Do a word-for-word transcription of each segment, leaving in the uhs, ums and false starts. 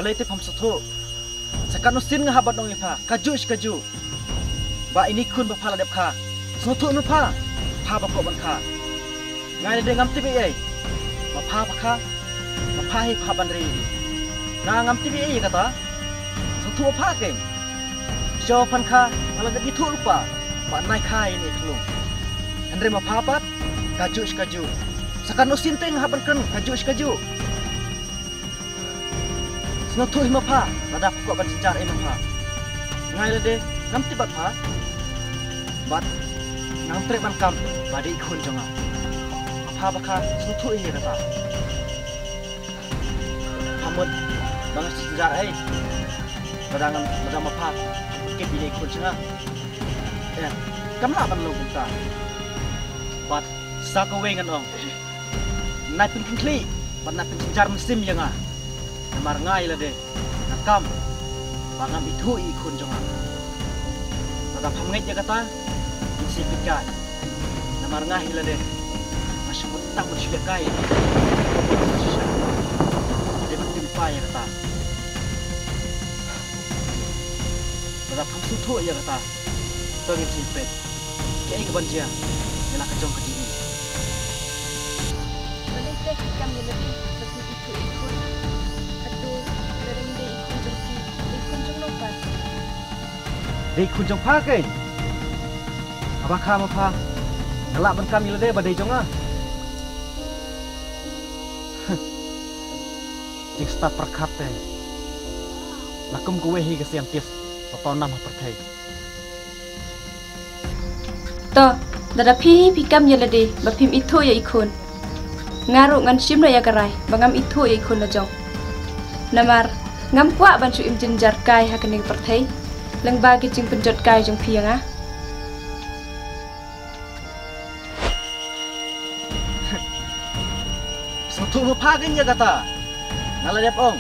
Balei te pham sngewthuh? Sa katno sien nga hap ban ong ïa pha kajuh shi kajuh ba ine i khun ba pha la dep kha, sngewthuh me pha, pha ba kwah ban kha. Nga ïa lade ngam tip ei ei ba pha ba kha, ba pha hi pha ban ri. Nga ngam tip ei ei ïa kata. Sngewthuh ba pha keiñ. Sha phan kha pha la dep ithuh lypa ba nai kha ïa ine i khlung. Hynrei ma pha pat kajuh shi kajuh. Sa katno sien te nga hap ban kren kajuh shi kajuh. Sngewthuh hi ma pha lada pha kwah ban jynjar ei ma pha. Nga ïa lade ngam tip bad pha. Bad ngam treh ban kam ba dei i khun jong nga. Ma pha ba kha sngewthuh hi ïa kata. Pha mut ba nga shu jynjar ei lada ngam, lada ma pha kit ine i khun jong nga. Em, kam lah ban long kumta. Bad sa kawei ngan ong, nai pynkynthlih bad nai pynjynjar mynsiem ïa nga. Namar nga ïa lade nga kam ba ngam ithuh ïa i khun jong nga. Lada pham ngeit ïa kata, ngin sa ïapeit kai. Namar nga hi lade nga shu mut tang ban shu lehkai. Nga dei ban pynpaw ïa kata. Lada pham sngewthuh ïa kata, to ngin sa ïapeit. Kaei kaban jia ïa la ka jong ka jingim? Balei te phi kam ïa lade ba phi ithuh ïa i khun? Hato lada ym dei i khun jong phi, dei i khun jong no pat? Dei i khun jong pha keiñ. Haba kha ma pha, nga lah ban kam ïa lade ba dei jong nga? Jingstad pyrkhat te la kum kawei hi ka scientist ba paw nam ha pyrthei. To, lada phi hi phi kam ïa lade ba phim ithuh ïa i khun, nga ruh ngan shim noh ïa ka rai ba ngam ithuh ïa i khun la jong. Namar ngam kwah ban shu im jynjar kai ha kane ka pyrthei lyngba ki jingpynjot kai jong phi ïa nga. Sngewthuh ma pha keiñ ïa kata. Nga la dep ong,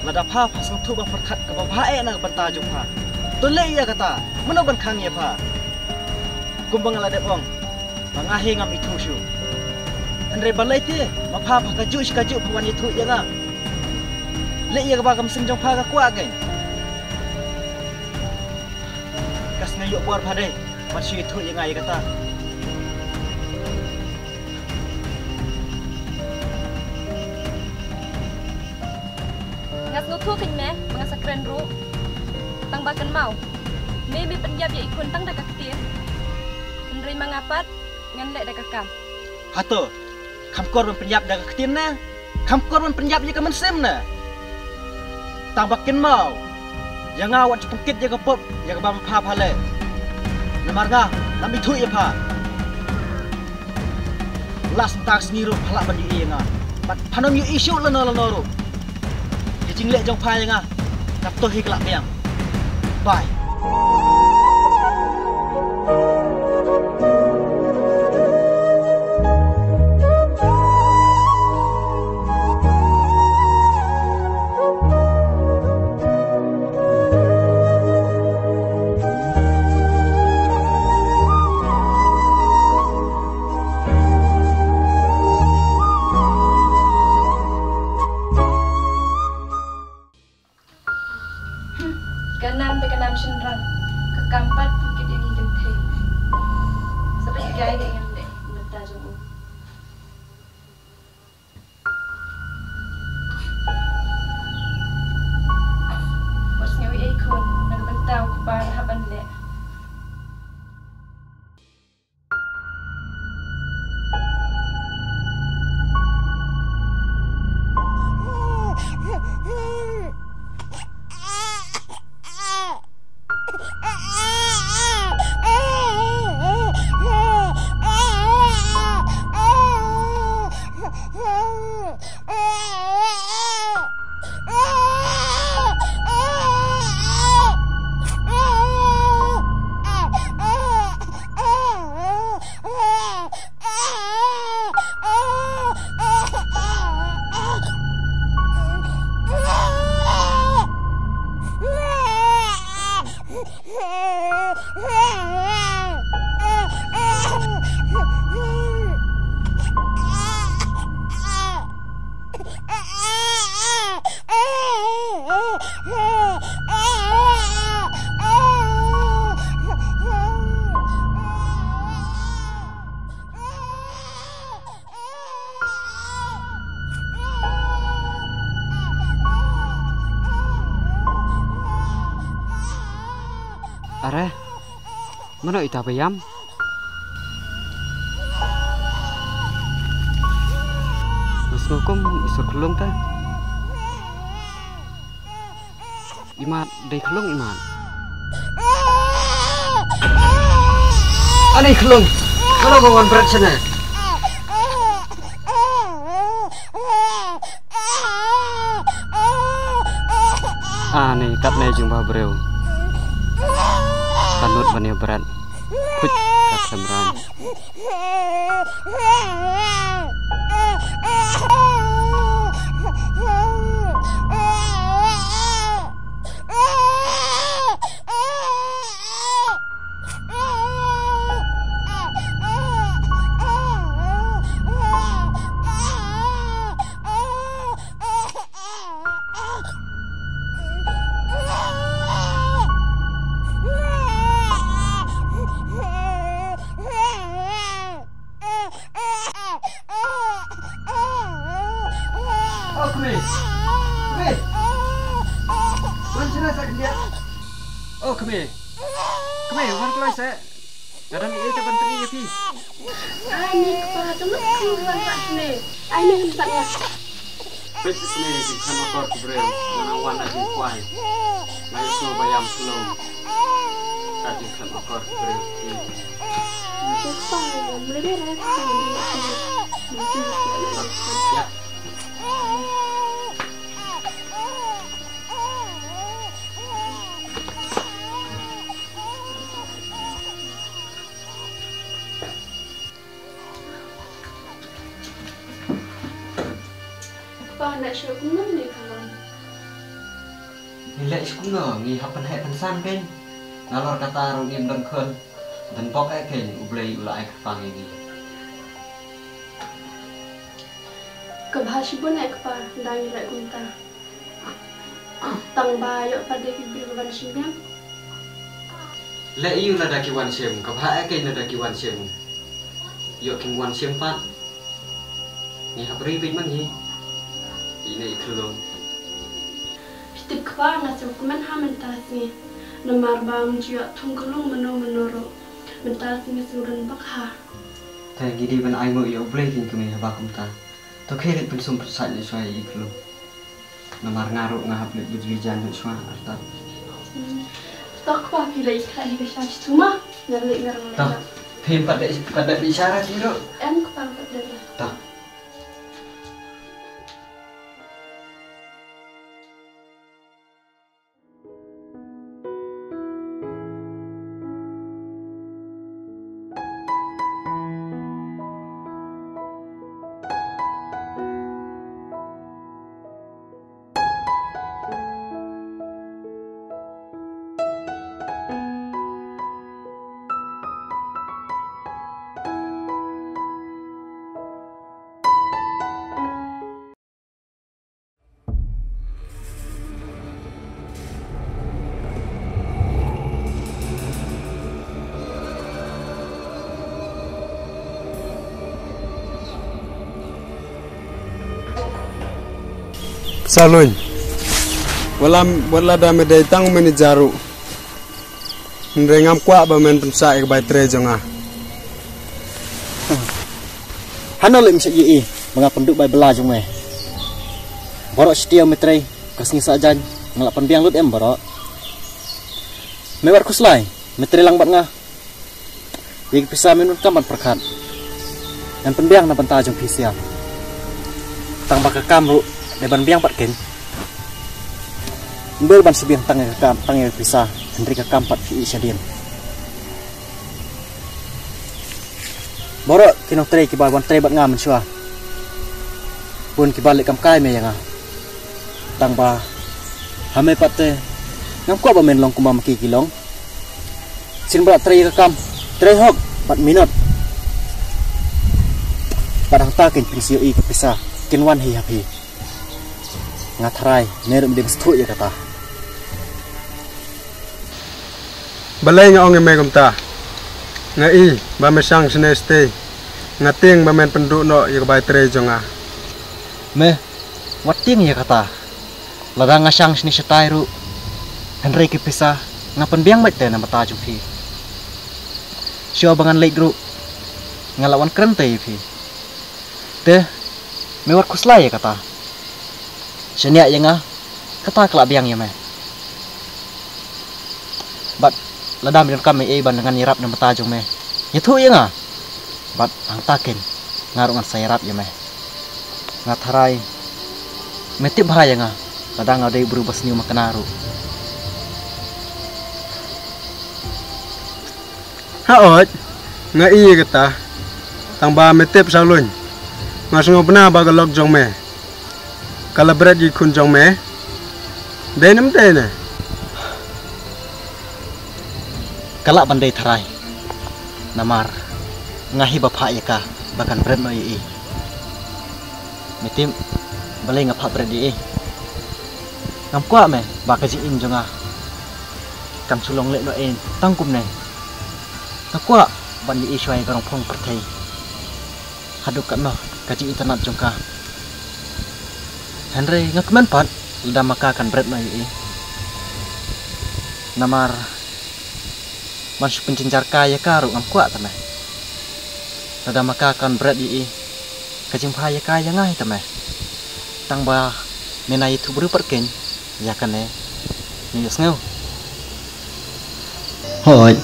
lada pha pha sngewthuh ba pyrkhat kaba bha eh na ka bynta jong pha, to leh ïa kata. Mano ban khang ïa pha? Kumba nga la dep ong ba nga hi ngam ithuh shuh. Hynrei balei te ma pha pha kajuh shi kajuh pha wan ïathuh ïa nga? Leh ïa kaba ka mynsiem jong pha ka kwah keiñ. Ka sngew ïoh bor pha dei ban shu ïathuh ïa nga ïa kata. Nga sngewthuh keiñ me ba nga sa kren ruh. Tang ba kynmaw, me me pynïap ïa i khun tang da ka ktien. Hynrei ma nga pat ngan leh da ka kam. Hato kham kor ban pynïap da ka ktien ne? Kham kor ban pynïap ïa ka mynsiem ne? Tang ba kynmaw, ïa nga wat ju pynkit ïa ka pop ïa kaba ma pha pha leh. Namar nga ngam ithuh ïa pha. La sngewthuh sngi ruh pha lah ban ïohi ïa nga. Bad phan ym ïohi shuh lano lano ruh. Ki jingleh jong pha ïa nga, katto hi ka la biang. Bye. Ka nam te ka nam shynrang. Are, mano ita ba ïam? Nga sngew kum i sur khyllung te. Imat, dei khyllung imat. Ani khyllung, khyllung ba wan bret shane. Ani katne jong ba briew. Ka nud ban ïa bret. Phuit ka khlem ran. O kmie. Kmie. Wan shane sa khyndiat. O kmie. Kmie, wan kloi seh. Nga dang ïeit ban pyni ïa phi. Ai ni kpa, tang wan wan wan ne. Ai ni kpa ya. Peit sini, jingkhan akor ki briew. Nga nang wan na jingkwai. Nga ïohsngew ba ïam shlong. Ka jingkhan akor ki briew. Ni kpa, mlebe ra. Ya. Kpa, leh shuh kumno ne khlong? Ngi leh shuh kumno, ngi hap pynheh pynsan kein. Nalor kata ruh ngim don khun. Don bok eh kein, U Blei u la ai kyrpang ïa ngi. Ka bha shibun eh kpa, da ngi leh kumta. Tang ba ïoh pat de ki briew ban shim biang. Leh ïa u lada ki wan shim, ka bha eh kein lada ki wan shim. Ïoh kim wan shim pat. Ngi hap ri beit ma ngi. Ine i khlong. Phi tip kpa, nga sngewkmen ha mynta sngi. Namar ba ym ju ïoh thung khlong mano mano ruh. Mynta sngi sngewdon bak ha. Te ngi dei ban ai nguh ïa U Blei kein kmie haba kumta. To khie leit pynsum pynsait noh shuwa ïa i khlong. Namar nga ruh nga hap leit bujli jan noh shuwa artat. Hmm. To kpa, phi leit khlaiñ hi ka sha shi tuma. Nga leit nga rang leit. To. Phim pat leit pat leit bishara phi ruh. Em kpa, pat leit. To. Salun. Walam, wala da me dei tang manager ruh. Hynrei ngam kwah ba men pynsah ïa ka bai trei jong nga. Hano leh me sha ïa i ba nga pynduh bai bla jong me. Baroh shi taïew me trei ka sngi sah jan nga la pynbiang lut em baroh. Me wat khuslai me trei lang bad nga. Ïa ki pisa me nun kam ban pyrkhat. Ngan pynbiang na bynta jong phi sha. Tang ba ka kam ruh dei ban biang pat kein. Ym dei ban shu biang tang ïa ka kam, tang ïa ka pisa, hynrei ka kam pat phi ïa shadien. Baroh ki nongtrei kiba wan trei bad nga mynshuwa. Bun kiba leh kam kai me ïa nga. Tang ba ha me pat te ngam kwah ba men long kumba ma ki ki long. Sien ba trei ka kam, trei hok bad minot. Bad hangta kin pynsiu i ka pisa kin wan hi ha phi. Nga tharai ne ruh me dei mesthuh ïa kata. Balei nga ong ïa me kumta? Nga i ba me shang shane shatei. Nga tieng ba men pynduh noh ïa ka bai trei jong nga. Me wat tieng ïa kata. Lada nga shang shane shatai ruh, hynrei ki pisa Nga pynbiang beit te na bynta jong phi. Shuwa ba ngan leit ruh, nga la wan kren te ïa phi. Te me wat khuslai ïa kata. Shaniah ïa nga, kata ka la biang ïa me. Bad lada me donkam ei ei ban ngan ïarap na bynta jong me, ïathuh ïa nga. Bad hangta keiñ nga ruh ngan sa ïarap ïa me. Nga tharai me tip bha ïa nga, lada nga dei briew ba sniew makna ruh. Hooid, nga ïohi ïa kata. Tang ba me tip Sawlun, nga sngewbna ba ka lok jong me ka la bret ïa i khun jong me. Dei ne ym dei ne? Ka lah ban dei tharai. Namar nga hi ba phah ïa ka ba kan bret noh ïa i. Me tip balei nga phah bret ïa i? Ngam kwah me ba ka jingim jong nga kan shu long lehnoh ei tang kumne. Nga kwah ban ïa i shuwa ïa ka rong phong pyrthei. Haduh katno ka jingitynnad jong ka. Hynrei nga kmen pat lada ma ka kan bret noh ïa i. Namar ban shu pynjynjar kai ïa ka ruh ngam kwah te me. Lada ma ka kan bret ïa i, ka jingbha ïa ka ïa nga hi te me. Tang ba me nai ïathuh briew pat keiñ ïa kane, me ïohsngew? Hooid.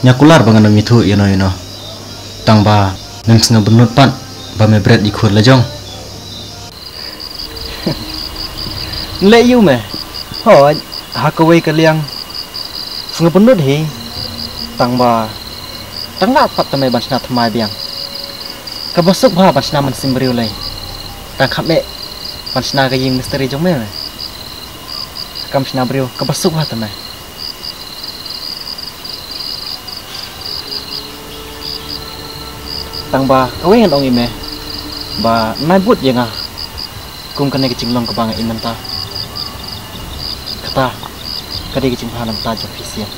Nga kular ba ngan ym ïathuh ïano ïano. Tang ba mem sngewbynnud pat ba me bret ïa i khun la jong. Nleh ïa u me. Hooid, ha kawei ka liang sngewbynnud hi. Tang ba tang lah pat te me ban shna thymmai biang. Kaba suk bha ban shna mynsiem briew lei. Tang kham eh ban shna ka ïing mistri jong me me. Kam shna briew kaba suk bha te me. Tang ba kawei ngan ong ïa me ba nai bud ïa nga kum kane ka jinglong kaba nga im mynta. Kata ka dei ka jingbha na bynta jong phi sien.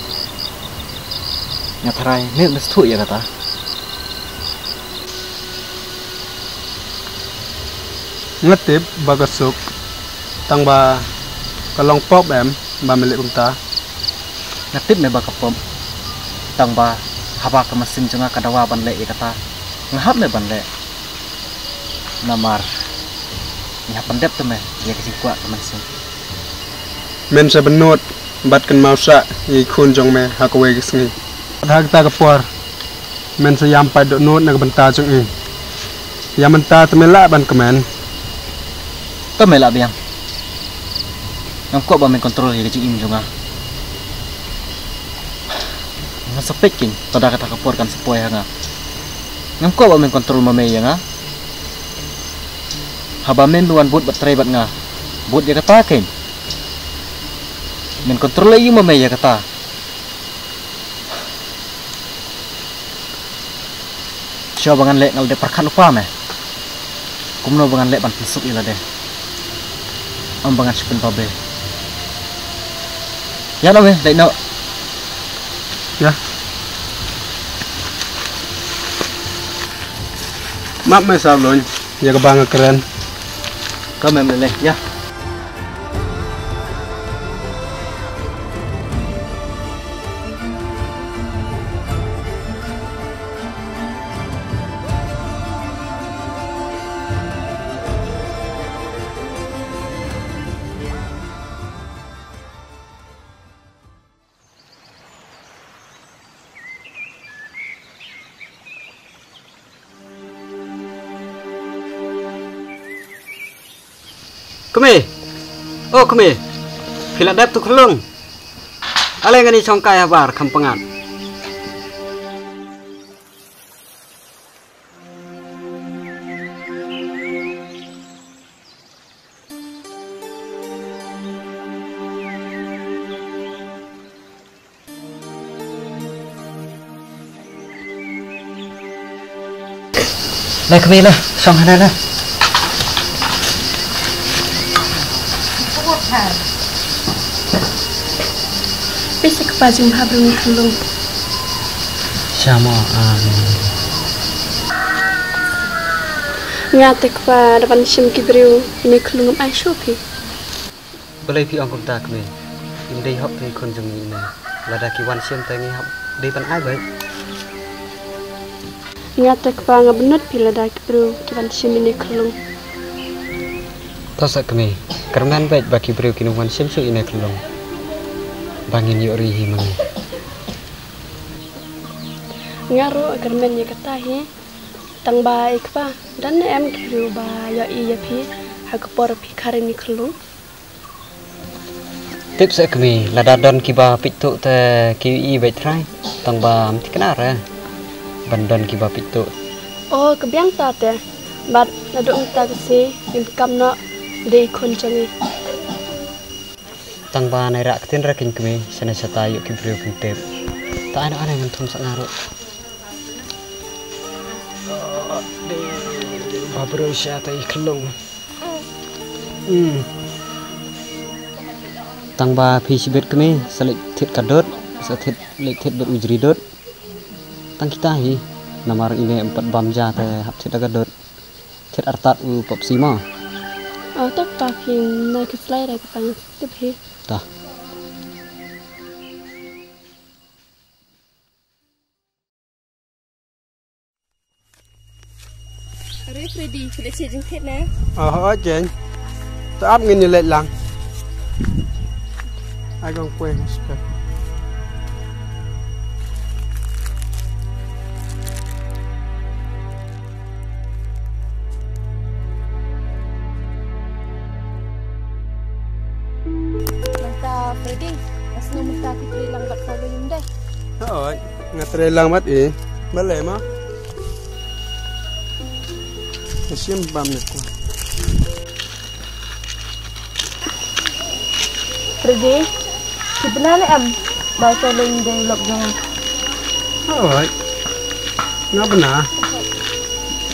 Nga tharai me me sngewthuh ïa kata. Nga tip ba ka suk, tang ba ka long pop em ba me leh kumta. Nga tip me ba ka pop, tang ba haba ka mynsiem jong nga ka dawa ban leh ïa kata, nga hap me ban leh. Namar nga hap ban dep te me ïa ka jingkwah ka mynsiem. Men sa bynnud bad kynmaw sah ïa i khun jong me ha kawei ka sngi. Bad ha kata ka por men sa ïam pat dohnud na ka bynta jong i. Ïa mynta te me lah ban kmen. Te me lah biang. Ngam kwah ba men control ïa ka jingim jong nga. Nga sa peit keiñ, te da kata ka por kan sa poi ha nga. Ngam kwah ba men control ma me ïa nga. Haba men wan bud bad trei bad nga, bud ïa kata keiñ. Men control ïa i ma me ïa kata. Shuwa ba ngan leh nga la dep pyrkhat lypa me. Kumno ba ngan leh ban pynsuk ïa lade. Ym ba ngan shu pynbabe. Ïa noh me, leit noh. Ïa. Map me Sawlun ïa kaba nga kren. Ka mem lei lei ïa. Kmie. O kmie. Phi la dep tu khlung. Ale ngani chong kai habar kham pyngat. Lai kmie la, shong hangne la. Phi sa kpa jingbha briew ne khyllung. Sha mo, ah. Nga te kpa da ban shim ki briew ne khyllung, ngam ai shuh phi. Balei phi ong kumta kmie? Ym dei hok ki khun jong ngi ne. Lada ki wan shim te ngi hap dei ban ai beit. Nga te kpa nga bynnud phi lada ki briew ki wan shim ine i khyllung. To sa kmie, kyrmen beit ba ki briew kin wan shim shuh ine i khyllung. Ba ngin ïoh ri hi ma ngi. Nga ruh kyrmen ïa kata hi. Tang ba i kpa, don ne em ki briew ba ïohi ïa phi ha ka por phi kha ri ine i khyllung. Tip seh kmie, lada don kiba peit tuh te ki ïohi beit trai, tang ba ym thikna re ban don kiba peit tuh. O, ka biang ta te, bad naduh mynta ka sngi ngim kam noh dei khun jong ngi. Tang ba nai rah ktien re keiñ kmie, shane shata ïoh ki briew kin tip. Ta ai noh, ai noh, ngan thum sa nga ruh. Ba briew shata i khyllung. Hmm. Tang ba phi shibit kmie, sa leit thied ka dud, sa thied, leit thied bad u jri dud. Tang kita hi, namar ine em pat bam ja te hap thied da ka dud. Thied artat u pop sima. O, to pa phi nai khuslai re ka tang tip hi. Ta. Are Freddy, phi leit sha jingthied ne? O, hooid Jane. To ap ngin ïa leit lang. Ai kong poi, respect. Mynta Freddy, nga sngew mynta phi trei lang bad Sawlun ym dei? Hooid, nga trei lang bad i. Balei ma? Nga shim bam ne ko. Freddy, phi bna ne em ba Sawlun dei u lok jong nga? Hooid. Nga bna.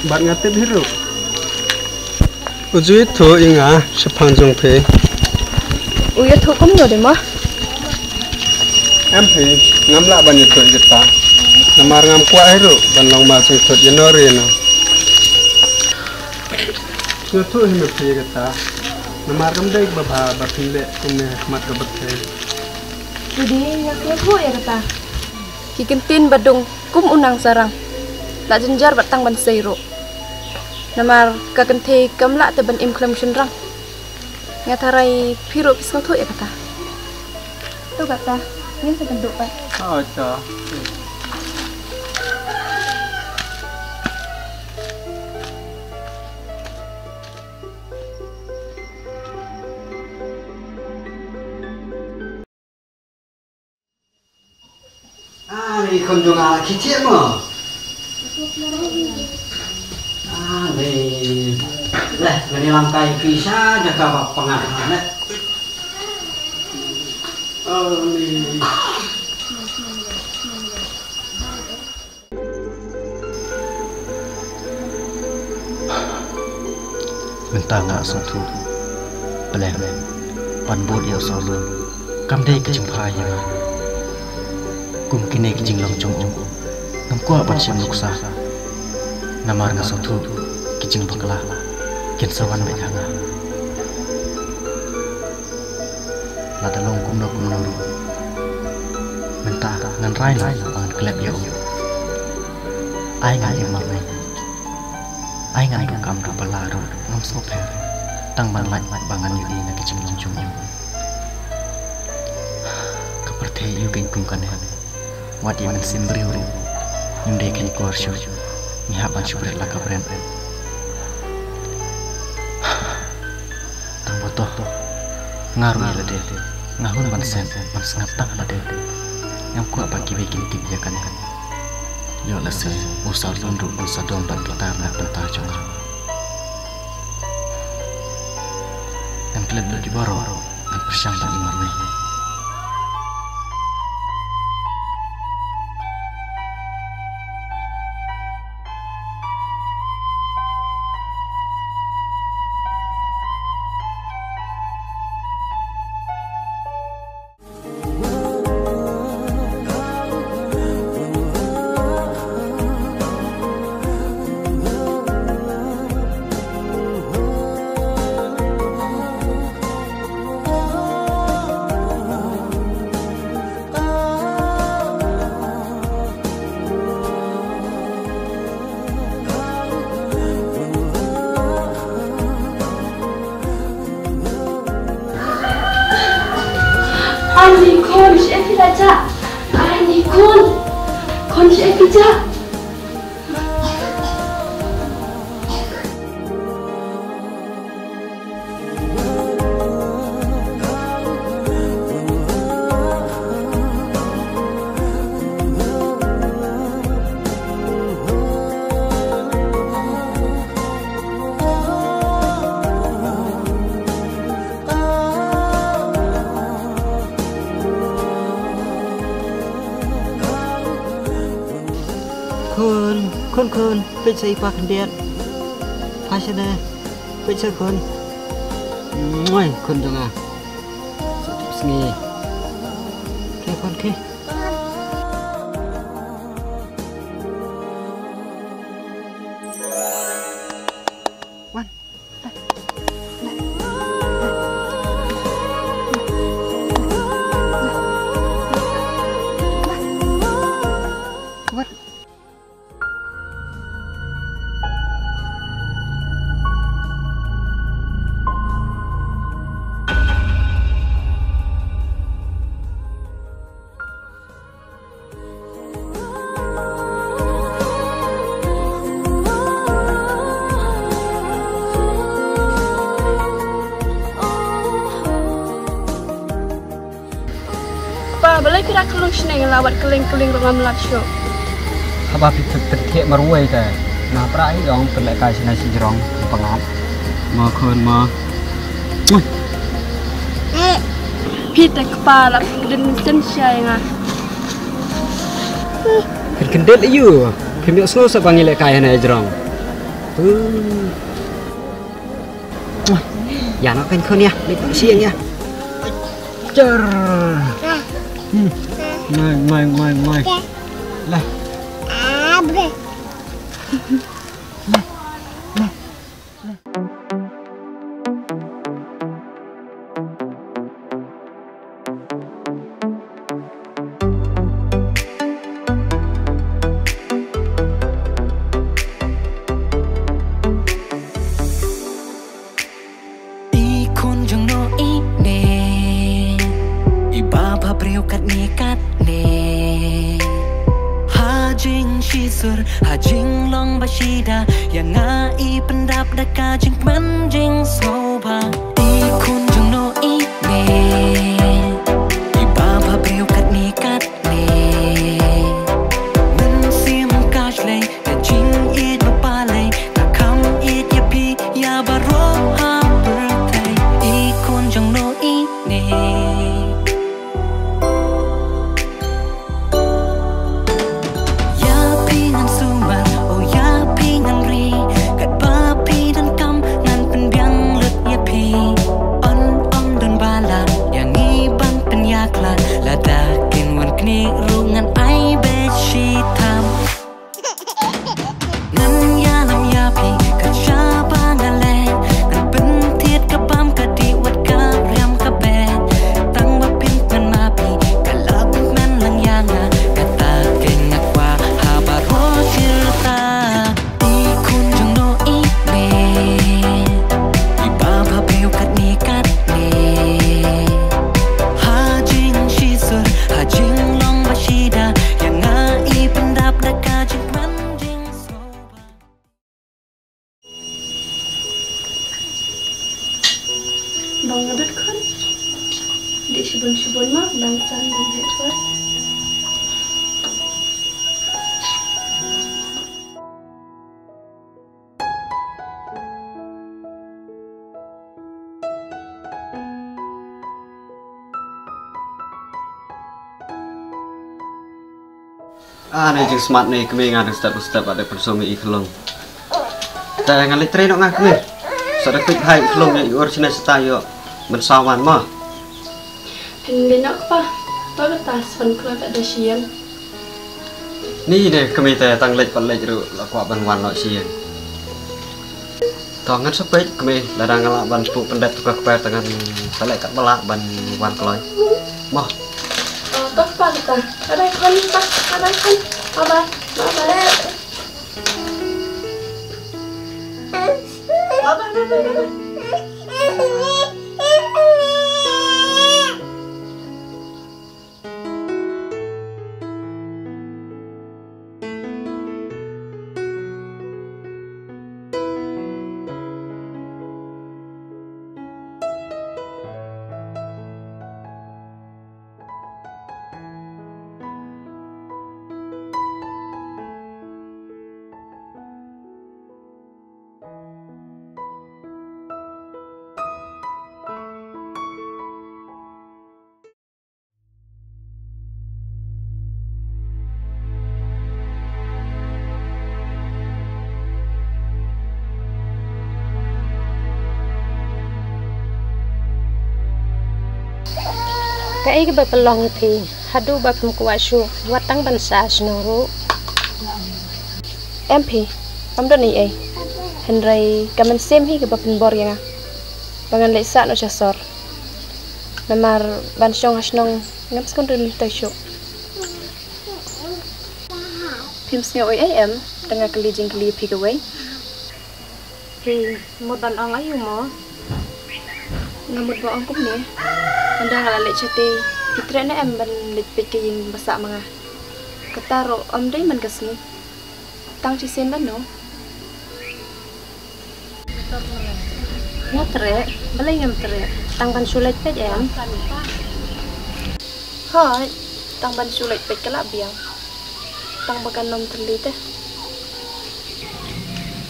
Bad nga tip hi ruh. U ju ïathuh ïa nga shaphang jong phi. U ïathuh kumno de ma? Em phi, ngam lah ban ïathuh ïa kata. Namar ngam kwah hi ruh ban long ma jingthut ïa no re ïa no. Ïathuh hi ma phi ïa kata. Namar kam dei ba bha ba phin leh kumne ha khmat ka pyrthei. Dei nga ïathuh ïa kata. Ki kyntien ba dung kum u nang sarang. La jynjar bad tang ban sei ruh. Namar ka kynthei kam lah te ban im khlem shynrang. Nga tharai phi ruh phi sngewthuh ïa kata. To kata, ngin sa kynduh pat. Hooid to. Ani khun jong nga la khie thiah mo. Ani. Leh, ngani lang kai phi sha jaka ba pangah ha leh. Ani. Mynta nga sngewthuh. Balei ban bud ïa u Sawlun kam dei ka jingphai ïa nga. Kum kine ki jinglong jong u, ngam kwah ban shim nuksa. Namar nga sngewthuh ki jingbakla kin sa wan beit ha nga. Lada long kumno kumno ruh, mynta ngan rai noh ba ngan klet ïa u. Ai ngan im marmai. Ai ngan duh kam duh pala ruh ngam sngewpher. Tang ban lait ba ngan ïohi na ki jinglong jong u. Ka pyrthei aiu kein kum kane. Wat ïa mynsiem briew ruh ngim dei kheiñ kor shuh. Ngi hap ban shu bret la ka bret. Tang ba to nga ruh ïa lade nga hun ban sngap ban sngap tang lade. Ngam kwah ba kiwei kin tip ïa kane. Ïoh lehse u Sawlun ruh un sa don ban bitar na ka bynta jong nga. Ngan klet lut ïa baroh. Ngan pyrshang ban im marmai. Ija. Khun, khun, khun, peit sa i pa khyndiat. Phai shane, peit sa khun. Mwai, khun jong nga. Sa tip sngi. Khie khun khie. Wan. Wat. Pa, balei phi da kyllung shane, nga la wad kylleng kylleng ruh ngam lap shuh. Haba phi phi phi thiah marwei te. Nga pra hi dong pynlehkai shane shi jrong pyngat. Mo khun mo. Phi te kpa la phi kdin shen shai nga. Phi kyndit ayu. Phi miak sngew sa ba ngi lehkai hane jrong. Ïa noh kan khun ïa, leit tang shi ïa. Jar. Hmm. Ngai ngai ngai ngai. Lah. I khun jong no i ne, i ba bha briew katne katne. Ha jingshisur, ha jinglong ba shida, ïa nga i pyndap da ka jingkmen jingsngewbha. I khun jong no i ne, i ba bha briew katne katne. Mynsiem ka shlei, ka jingïeit ba palei, ka kham ïeit ïa phi, ïa baroh ha pyrthei. I khun jong no i ne. Ïa phi ngan sumar, oh ïa phi ngan ri. Katba phi donkam ngan pynbiang lut ïa phi. Yn ym don ba lah ïa ngi ban pynïakhlad. Lada kin wan knieh ruh ngan ai beit shitom. Ngan ïalam ïa phi kat shaba nga leit. Ngan pynthied ka bam ka dih wat ka riam ka beit. Tang ba phin kmen ma phi ka la pynkmen lang ïa nga. Kata kein nga kwah ha baroh jylla. I khun jong no i ne, i ba bha briew katne katne. Ha jingshisur, ha jinglong ba shida, ïa nga i pyndap da ka jingkmen jingsngewbha. Bang ngadot khun. Dih shibun shibun ma, bang san bang heh khun. Ah, ne jingsmat ne kmie, nga dang step step, ada pynsong i khlong. Te nga leit trei noh nga kmie. Sa da peit bha i khlong ne i ur shane sata ïoh mynsaw wan mo. Phin leit noh kpa. To kata sa pynkloi pat da shi ïing. Ni ne kmie, te tang leit pat leit ruh la kwah ban wan noh shi ïing. To ngan sa peit kmie, lada nga lah ban pynduh pyndep tu ka kper te ngan sa leit katba lah ban wan kloi. Mo. Oh, to kpa kata. Bye bye khun, kpa. Bye bye khun. Bye bye. Bye bye. Bye bye, bye bye, bye bye. Kaei kaba pynlong ïa phi haduh ba phim kwah shuh wat tang ban sah shnong ruh? Em phi, ym don ei ei. Hynrei ka mynsiem hi kaba pynbor ïa nga ba ngan leit sah noh sha sor. Namar ban shong ha shnong ngam sngewdon myntoi shuh. Phim sngew ei ei em tang nga kylli jingkylli ïa phi kawei? Phi mut ban ong aïu mo? Nga mut ba ong kumne. Ynda nga la leit shatei, phi treh ne em ban leit peit ka ïing ba sah ma nga? Kata ruh ym dei man ka sngi. Tang shisien lano? Nga treh, balei ngam treh? Tang ban shu leit peit em? Hooid, tang ban shu leit peit ka la biang. Tang ba kan ym thylli te.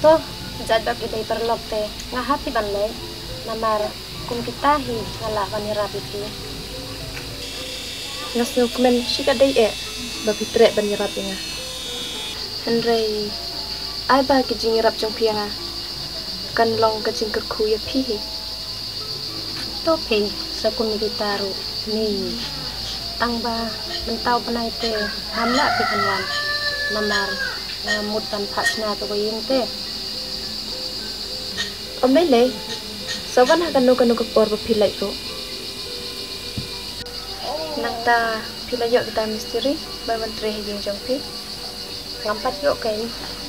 To, jait ba phi dei paralok te nga hap hi ban leit. Namar kum kita hi nga lah ban ïarap ïa phi. Nga sngewkmen shikatdei eh ba phi treh ban ïarap ïa nga. Hynrei ai ba ki jingïarap jong phi ïa nga kan long ka jingkyrkhu ïa phi hi. To phi, sa kum ïa kita ruh ni, tang ba mynta u bnai te ngam lah phi kan wan. Namar nga mut ban phah shna ïa ka ïing te. Ym lei lei, sa wan ha kano kano ka por ba phi leit ruh. Nangta phi la ïoh kita mistri ba wan trei ha ïing jong phi? Ngam pat ïoh keiñ,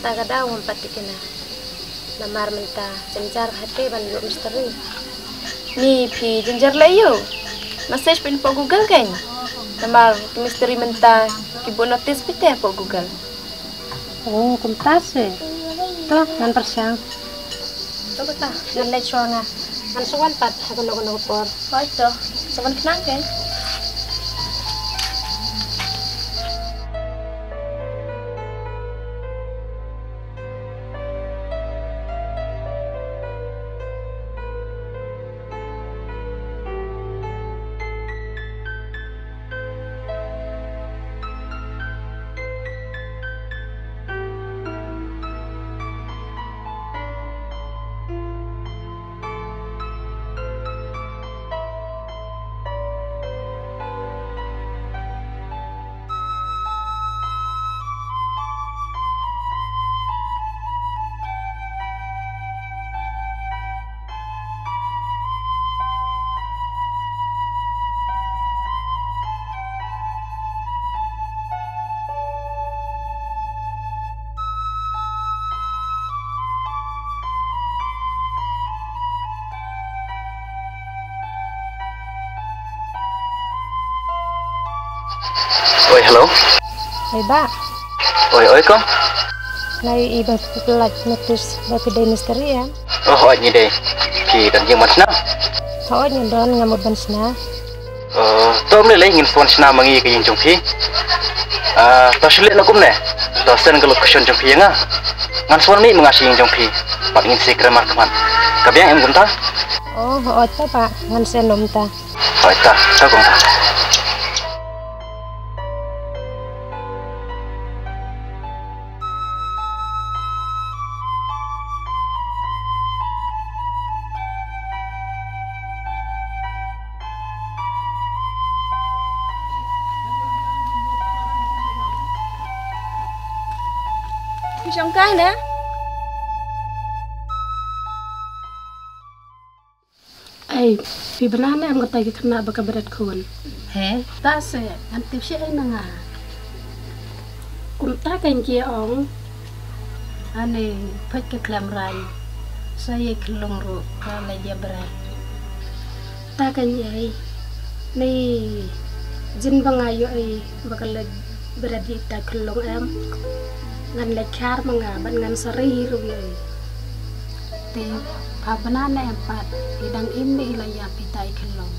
ta ka daw ngam pat tip ïa kine. Namar mynta jynjar bha te ban ïoh mistri. Ni phi jynjar leh aïu? Message phi hapoh Google keiñ. Namar ki mistri mynta ki buh notice beit te hapoh Google. Oh, kumta se. To, ngan pyrshang. To kata, ngan leit shuwa nga. Ngan sa wan pat ha kano kano ka por. Hooid to, sa wan khnang keiñ. Oi, hello. Oi, Bah. Oi, oi, kong. Nga ïohi ba phi pynlait notice ba phi dei mistri, em? Oh, hooid, ngi dei. Phi don ïing ban shna? Hooid, ngi don, nga mut ban shna. Eh, to ym lei lei, ngin sa wan shna ma ngi ïa ka ïing jong phi. Eh, to shu leh noh kumne. To send ka location jong phi ïa nga. Ngan sa wan mih ma nga sha ïing jong phi. Bad ngin sa ïakren markhmat. Ka biang em kumta? Oh, hooid, to Bah, ngan send noh mynta. Hooid, to, to kumta. Phi shong kai ne? Ei, phi bna ne em katai ka khynnah ba ka bret khun? He, ta se, ngan tip shi ei na nga. Kumta keiñ ki ong, ani phet ka khlem rang, sa ïa khyllung ruh ka la ïa bret. Ta keiñ ei, ni jin ba nga ïoh ei ba ka la bret ïa ta khyllung em. Ngan leit khar ma nga bad ngan sa ri ruh ïa ei. Te pha bna ne em pat, i dang im ne i la ïap ita i khyllung.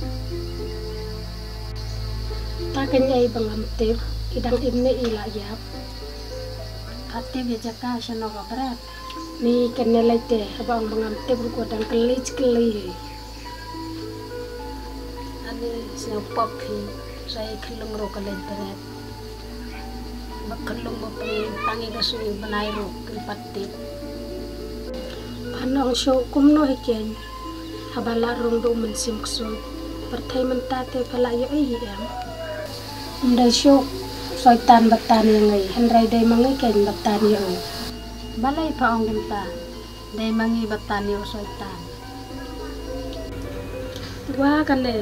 Ta keiñ ei ba ngam tip, i dang im ne i la ïap. Pha tip ïa jaka shano ka bret. Ni kane lei te, haba ong ba ngam tip ruh ko dang kylli kylli. Ani sngewpop hi, sa i khyllung ruh ka leit bret. Ba khyllung ba pang tang i ka sngi bnai ruh kim pat tip. Phan ong shuh kumno hi keiñ. Haba la rung da u mynsiem ksuid. Pyrthei mynta te pha la ïohi hi em. Ym dei shuh u soitan ba tan ïa ngi, hynrei dei ma ngi keiñ ba tan ïa u. Balei pha ong kumta? Dei ma ngi ba tan ïa u soitan. Wa kane,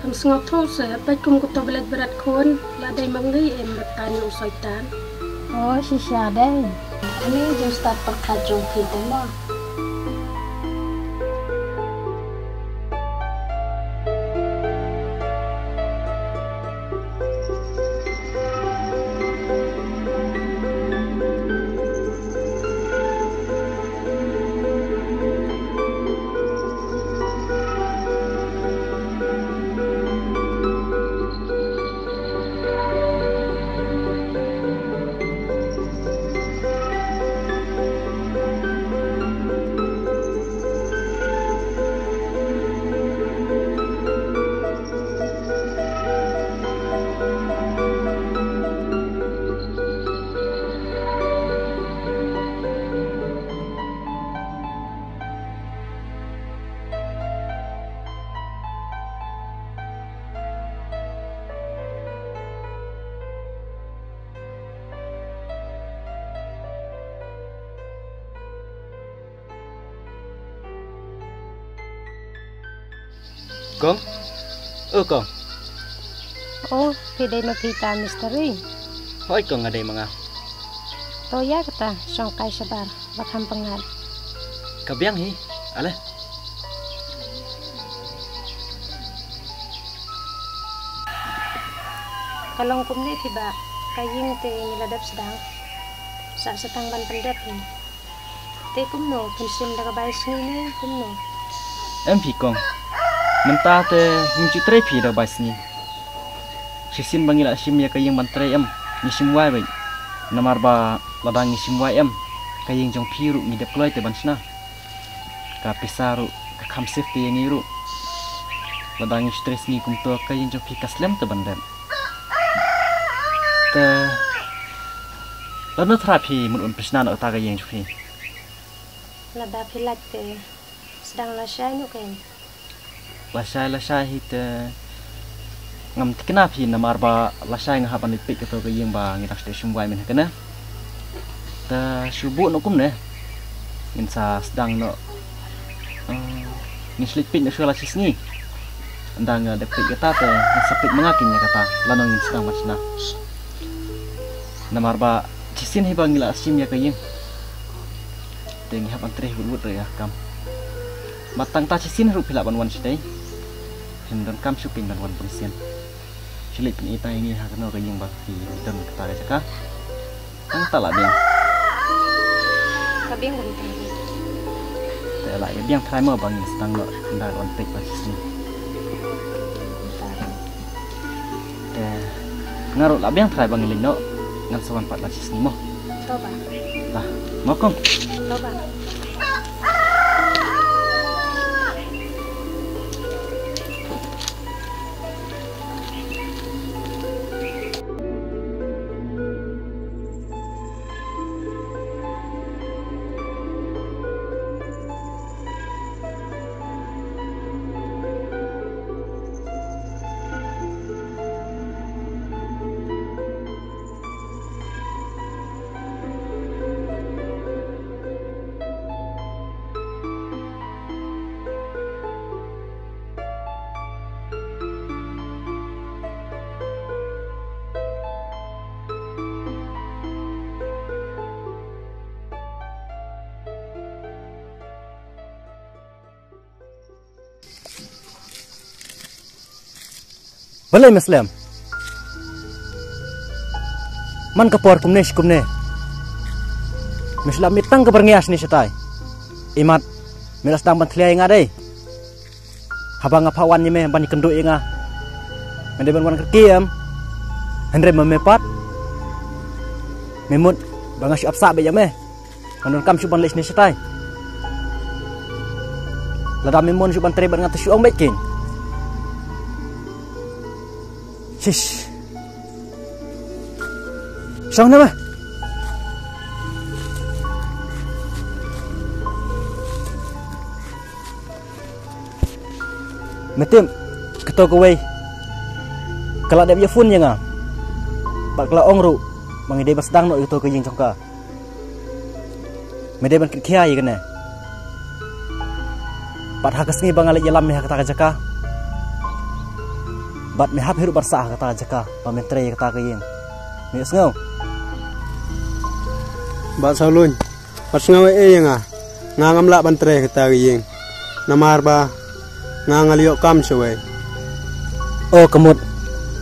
ham sngewthuh se, peit kum kuto blet bret khun, la dei ma ngi em ba tan ïa u soitan. O shisha dei. Ani jong stad pyrkhat jong phi te mo. Kong? O Kong. O, phi dei ma phi ta mistri? Hooid Kong, nga dei ma nga. To ïa kata, shong kai shabar, ba kham pyngar. Ka biang hi, ale. Ka long kumne phi bah, ka ïing te ngi la dep sdang. Sa sa tang ban pyndep hi. Te kumno, phin shim da ka bai sngi ne kumno? Em phi Kong. Mynta te ngim ju trei phi da ka bai sngi. Shisien ba ngi la shim ïa ka ïing ban trei em, ngi shim wai beit. Namar ba lada ngi shim wai em, ka ïing jong phi ruh ngi dep kloi te ban shna. Ka pisa ruh ka kham safety ïa ngi ruh. Lada ngi shu trei sngi kumto ka ïing jong phi ka slem te ban dep. Te lano trai phi mut ban pynshna noh kata ka ïing jong phi? Lada phi lait te sdang lashai noh kein. Lashai lashai hi te ngam thikna phi namar ba lashai nga hap ban leit peit kato ka ïing ba ngi dang shu shim wai mynne kane. Te shu buh noh kumne. Ngin sa sdang noh. Ngin sa leit peit noh shuwa la shi sngi. Ynda nga dep peit kata te ngin sa peit ma nga kein ïa kata lano ngin sdang ban shna. Namar ba shisien hi ba ngi la shim ïa ka ïing. Te ngi hap ban trei wut wut ruh ïa ka kam. Ba tang ta shisien ruh phi lah ban wan shatei. Phin donkam shuh kein ban wan bun sien. Shu leit pyni tang ïa ngi ha kano ka ïing ba phi don kata ka jaka. Tang ta la biang. Ka biang kumta. Te la ïa biang trai mo ba ngin sdang noh ynda wan peit ba shisien. Te nga ruh la biang trai ba ngin leit noh, ngan sa wan pat la shisien mo. To bah. Lah, mo Kong. To bah. Balei me slem? Man ka por kumne shi kumne me shu lah mih tang ka byrngeh shane shatai. Imat me la sdang ban thlia ïa nga dei. Haba nga phah wan ïa me ban ïakynduh ïa nga, me dei ban wan kyrkieh em? Hynrei ma me pat me mut ba nga shu ap sah beit ïa me. Ngan donkam shuh ban leit shane shatai. Lada me mon shuh ban trei bad nga te shu ong beit kein. Shish. Shong na me. Me tip, Kato kawei ka la dep ïa phone ïa nga bad ka la ong ruh ba ngi dei ban sdang noh ïa kato ka ïing jong ka. Me dei ban kit khia ïa kane. Bad ha ka sngi ba nga leit ïalam me ha kata ka jaka, bad me hap hi ruh ban sah ha kata ka jaka ba men trei ïa kata ka ïing. Me ïohsngew? Bah Sawlun, bad sngew ei ei ïa nga. Nga ngam lah ban trei ha kata ka ïing, namar ba nga nga la ïoh kam shawei. O ka mut,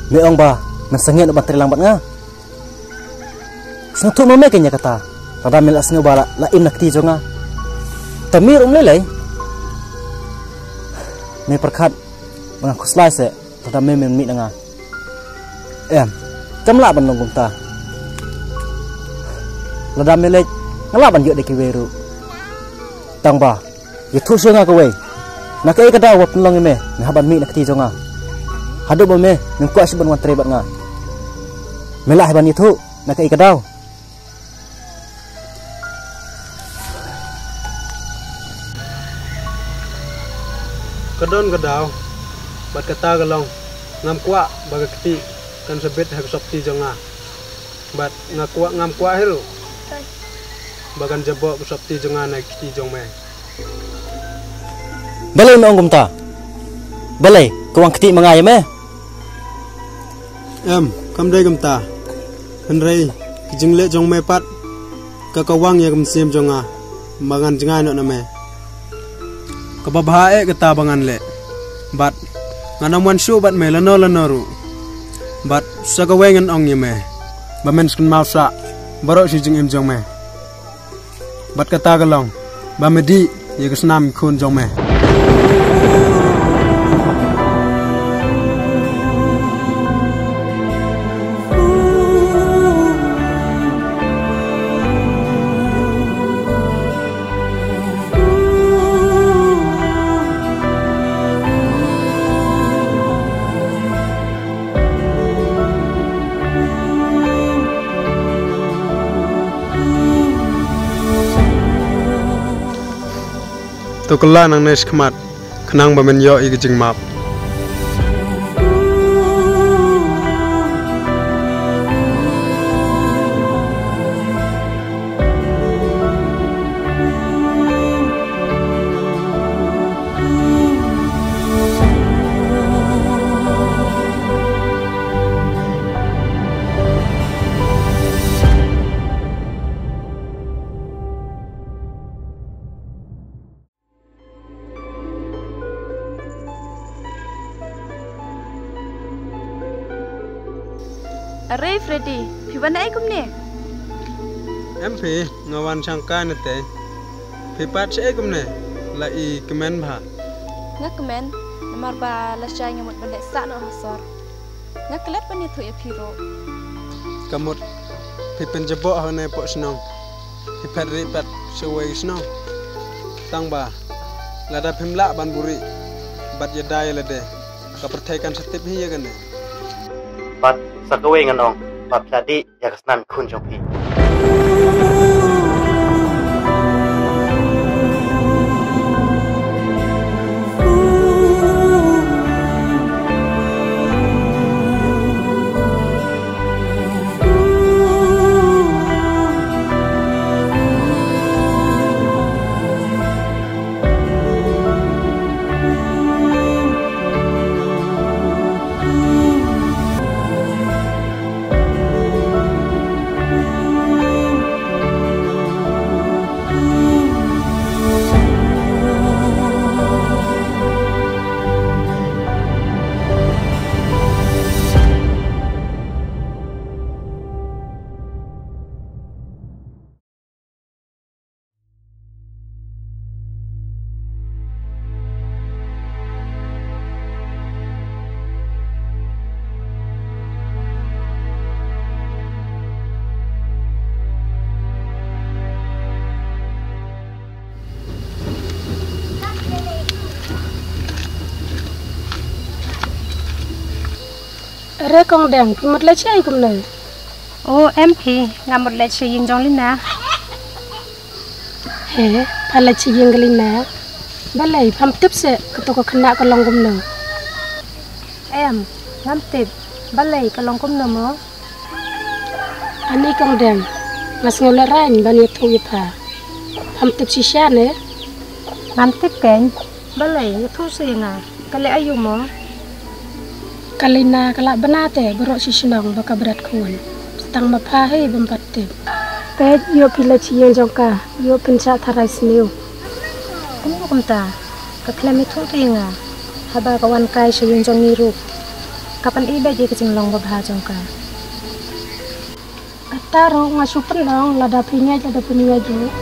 me ong ba men sangeh noh ban trei lang bad nga? Sngewthuh ma me kein ïa kata. Lada me la sngew ba la, la im na kti jong nga, te me ruh ym lei lei. Me pyrkhat ba nga khuslai seh lada me men mih na nga? Em, kam lah ban long kumta. Lada me leit, nga lah ban ïoh da kiwei ruh. Tang ba ïathuh shuwa ïa nga kawei, na kaei ka daw ba pynlong ïa me, me hap ban mih na kti jong nga? Haduh ba me, mem kwah shuh ban wan trei bad nga? Me lah hi ban ïathuh na kaei ka daw? Ka don ka daw, bad kata ka long, ngam kwah ba ka kti kan sa bit ha ka sopti jong nga. Bad nga kwah, ngam kwah hi ruh ba kan jaboh ka sopti jong nga na ka kti jong me. Balei me ong kumta? Balei ka wan kti ma nga ïa me? Em, kam dei kumta. Hynrei ka jingleh jong me pat ka ka wang ïa ka mynsiem jong nga ba ngan jngai noh na me. Kaba bha eh kata ba ngan leh. Bad ngan ym wan shuh bad me lano lano ruh. Bad sa kawei ngan ong ïa me ba men sa kynmaw sah baroh shi jingim jong me. Bad kata ka long ba me dih ïa ka snam khun jong me. To kylla nangne shakhmat khnang ba men ïoh ïa ka jingmap. Are Freddy, phi wan ei kumne? Em phi, nga wan shangkai na te. Phi pat shaei kumne, la i kmen bha? Nga kmen, namar ba lashai nga mut ban leit sah noh ha sor. Nga klet ban ïathuh ïa phi ruh. Ka mut phi pynjaboh ha une poh shnong, phi phet rieh pat sha uwei ka shnong. Tang ba lada phim lah ban buhrieh bad ïada ïa lade, ka pyrthei kan sa tip hi ïa kane. Bad sa kawei ngan ong ba phi la dih ïa ka snam khun jong phi. Are Kong Deng, phi mut leit shaei kumne? O em phi, nga mut leit sha ïing jong Lina. He, pha leit sha ïing ka Lina? Balei pham tip seh kato ka khynnah ka long kumno? Em, ngam tip, balei ka long kumno mo? Ani kong dem, nga sngew lehrain ban ïathuh ïa pha. Pham tip shisha ne? Ngam tip keiñ, balei ïathuh sha ïa nga, ka leh aïu mo? Ka Lina ka lah bna te baroh shi shnong ba ka bret khun. Tang ma pha hi bym pat tip. Peit ïoh phi la sha ïing jong ka, ïoh phin shah tharai sniew. Kumno kumta, ka khlem ïathuh te ïa nga. Haba ka wan kai sha ïing jong ngi ruh, ka pyni beit ïa ka jinglong babha jong ka. Kata ruh nga shu pynlong lada phi ngeit lada phi ngeit ruh.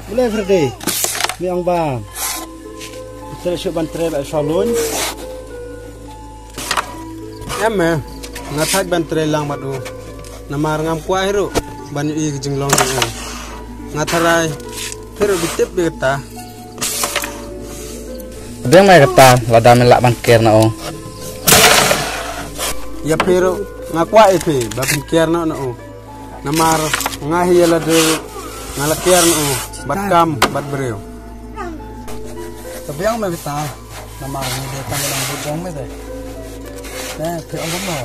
Mule Freddy, mi ong ba. Trei shuh ban trei ba salon. Em me, nga thait ban trei lang bad u. Namar ngam kwah hi ruh ban ïohi ka jinglong jong u. Nga tharai phi ruh bi tip beit kata. Biang mai kata, lada me lah ban care na u. Ïa phi ruh, nga kwah ïa phi ba phin care noh na u. Namar nga hi ïa lade ruh nga la care na u bad kam bad briew. Ka biang me bita. Namar ngi dei tang dang bud jong me te. Ne, phi ong kumno?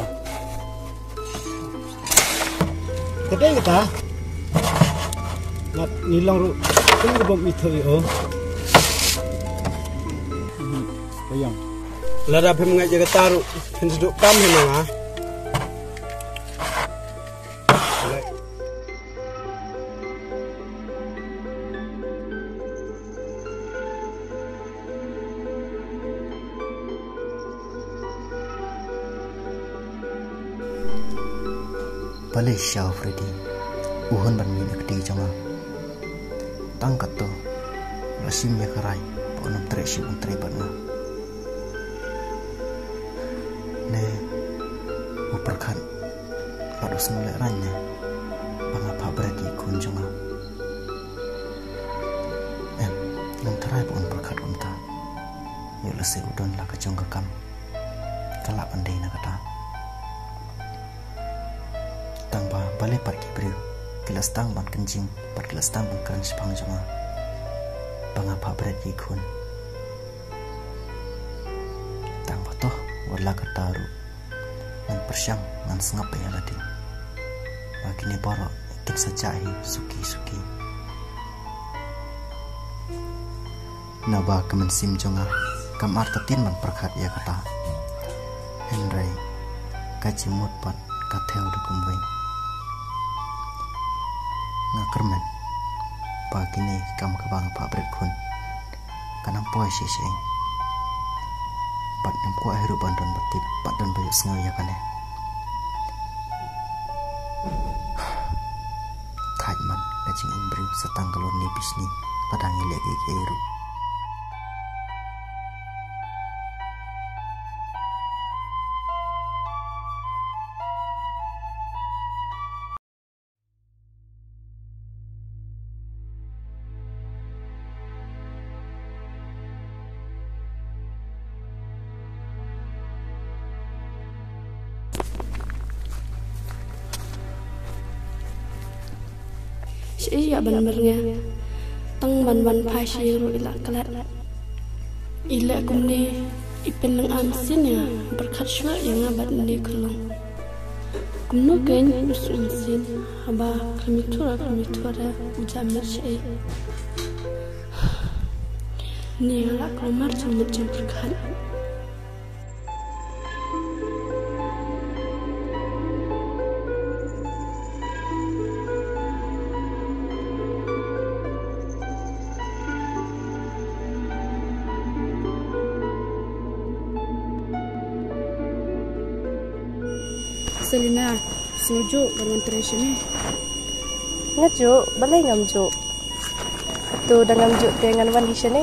Ka dei kata. Ngat ngi long ruh kum ka bym ithuh ïa u. Ka biang. Lada phim ngeit ïa kata ruh phin sduk kam hi ma nga. Balei sha u Freddy u hun ban mih na kti jong nga. Tang katto la shim ïa ka rai ba un ym treh shuh un trei bad nga. Ne u pyrkhat bad u sngew lehraiñ ne ba nga phah bret ïa i khun jong nga. Em, ngam tharai ba un pyrkhat kumta. Ïoh lehse u don la ka jong ka kam ka lah ban dei na kata. Tang ba balei pat ki briew ki la sdang ban kynjing bad ki la sdang ban kren shaphang jong nga ba nga phah bret ïa i khun. Tang ba toh wat la kata ruh ngan pyrshang ngan sngap ïa lade ba kine baroh kin sa jah hi suki suki. Naba ka mynsiem jong nga kam artatien ban pyrkhat ïa kata. Hynrei ka jingmut pat ka thew da kumwei. Nga kyrmen ba kine ki kam kaba nga phah bret khun kan ym poi shisha. Bad ngam kwah hi ruh ban don ba tip bad don ba ïohsngew ïa kane. Thait man ka jingim briew sa tang ka lor ne bishni lada ngi leh kiei kiei ruh. Shaei ïa ban myrngia tang ban wan phai sha ïing ruh i la klet. I leh kumne i pynlong am sien ïa nga, pyrkhat shuwa ïa nga bad ine i khyllung. Kumno kein u sngewsih haba khlem ïathuh, khlem ïathuh re u jam met shaei. Ni nga la kulmar jingmut jingpyrkhat. Selina, sngew juh ban wan trei shane? Nga juh, balei ngam juh? Hato da ngam juh te ngan wan hi shane?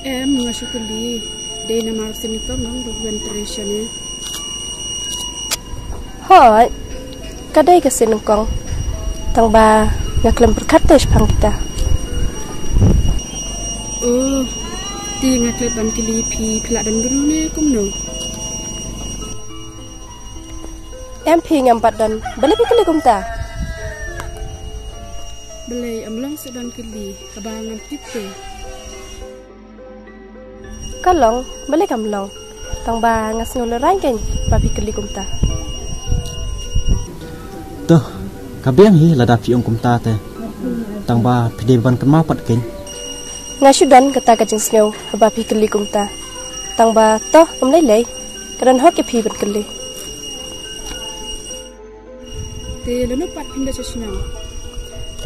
Em, nga shu kylli. Dei namar ka sien nyngkong nong ruh wan trei shane? Hooid, ka dei ka sien nyngkong. Tang ba nga khlem pyrkhat te shaphang kita. Oh, te nga klet ban kylli phi, phi lah don briew ne kumno? Em phi, ngam pat don. Balei phi kylli kumta? Balei ym long seh ban kylli haba ngam tip te? Ka long, balei kam long? Tang ba nga sngew lehrain kein ba phi kylli kumta. To, ka biang hi lada phi ong kumta te. Tang ba phi dei ban kynmaw pat kein. Nga shu don kata ka jingsngew haba phi kylli kumta. Tang ba to, ym lei lei. Ka don hok ïa phi ban kylli. Te lano pat phim da sha shnong?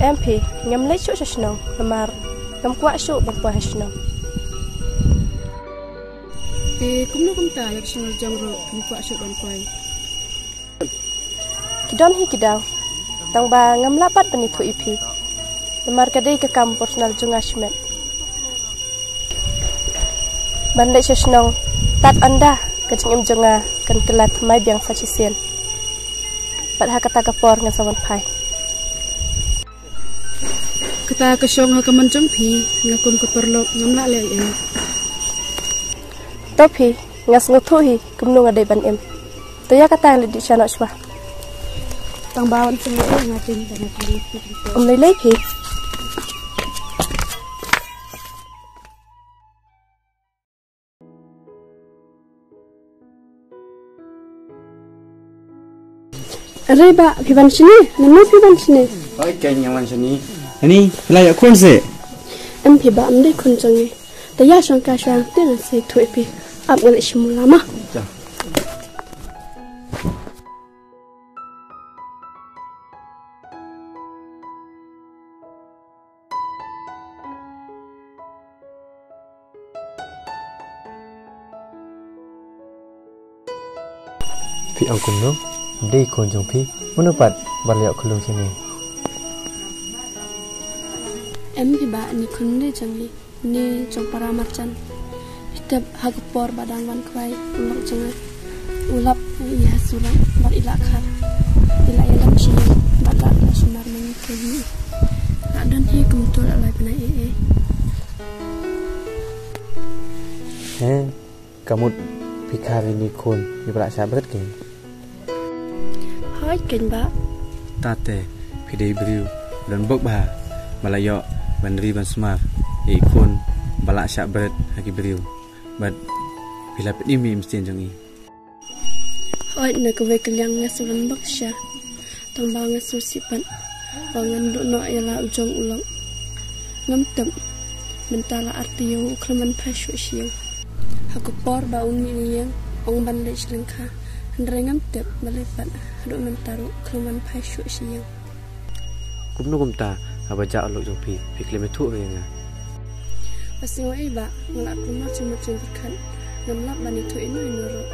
Em phi, ngam leit shuh sha shnong namar ngam kwah shuh ban poi ha shnong. Te kumno kumta ïa ka shnong jong ruh phim kwah shuh ban poi? Ki don hi ki daw. Tang ba ngam lah pat ban ïathuh ïa phi. Namar ka dei ka kam personal jong nga shimet. Ban leit sha shnong, tad ynda ka jingim jong nga kan kylla thymmai biang sa shisien. Bad ha kata ka por ngan sa wan phai. Kata ka shong ha ka mon jong phi, nga kum ka paralok ngam lah leh ei ei. To phi, nga sngewthuh hi kumno nga dei ban im. To ïa kata, leit dih sha noh shuwa. Tang ba wan sngewthuh nga tin, tang ba wan sngewthuh. Ym lei lei phi. Are bah, phi wan shane? Nano phi wan shane? Hooid, kein nga wan shane. Ani, phi la ïoh khun seh? Em phi bah, ym dei khun jong ngi. Te ïa shong ka shong te ngan sa ïathuh ïa phi. Ap nga leit shim u la ma. Ja. Phi ong kumno? Dei khun jong phi? Mano pat ba la ïoh khlung shane? Em phi bah, ne khun dei jong ngi. Ne jong para marjan. Phi tip ha ka por ba dang wan khwai u lok jong nga u lap ïa i ha surok bad i la khar. I la ïalam sha ïing bad la ïalam sha mar ma ngi kein. La don hi kumto la lai bnai ei ei. He, ka mut phi khar ïa i khun i ba la shah bret kein. Hooid kein bah. Tate, phi dei briew ba don bok bha, ba la ïoh ban ri ban sumar ïa i khun ba la shah bret ha ki briew. Bad phi la pynim ïa i mynsiem jong i. Hooid, na kawei ka liang nga sngewdon bok shisha. Tang ba nga sngewsih pat ba ngan duh noh ïa la u jong u lok. Ngam tip mynta la ar taïew u khlem wan phai shuh sha ïing. Ha ka por ba u mih na ïing ong ban leit sha lyngkha, hynrei ngam tip balei pat haduh mynta ruh u khlem wan phai shuh sha ïing. Kumno kumta haba jah u lok jong phi, phi khlem ïathuh ruh ïa nga? Ba sngew ei bah, nga la kulmar jingmut jingpyrkhat, ngam lap ban ïathuh ïano ïano ruh.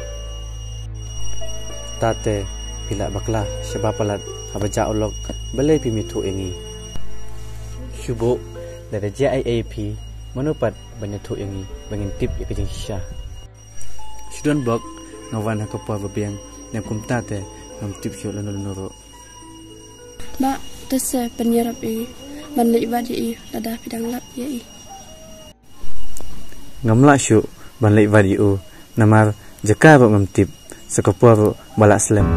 Tate, phi la bakla shaba palat, haba jah u lok balei phim ïathuh ïa ngi? Shu buh, lada jia ei ei ïa phi, mano pat ban ïathuh ïa ngi ba ngin tip ïa ka jingshisha? Shu don bok, nga wan ha ka por ba biang, ne kumta te ngam tip shuh lano lano ruh. Bah, te sa pynïarap ïa i ban leit wad ïa i lada phi dang lap ïa i. Ngam lah shuh ban leit wad ïa u namar jaka ruh ngam tip, sa ka por ruh ba lah slem.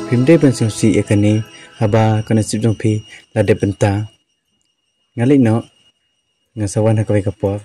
Phim dei ban sngewsih ïa kane, haba ka nasib jong phi la dep bynta. Nga leit noh, ngan sa wan ha kawei ka por.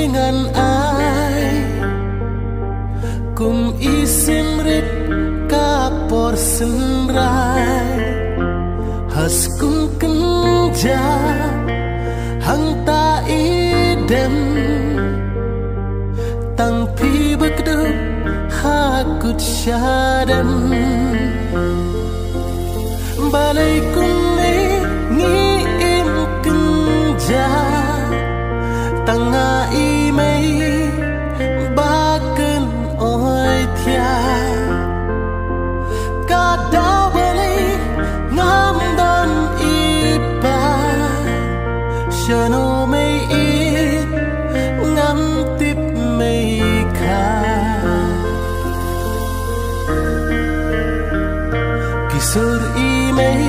Ngan ai kum i sim rit ka por synrai, ha skun kynja hangta i dem, tang phi ba kdup ha kut sha dem. Balei kumne ngi im kynja, tang nga i mei ba kynoi thiah. Ka daw balei ngam don i pa, shano mei ïeit ngam tip mei kha. Ki sur i mei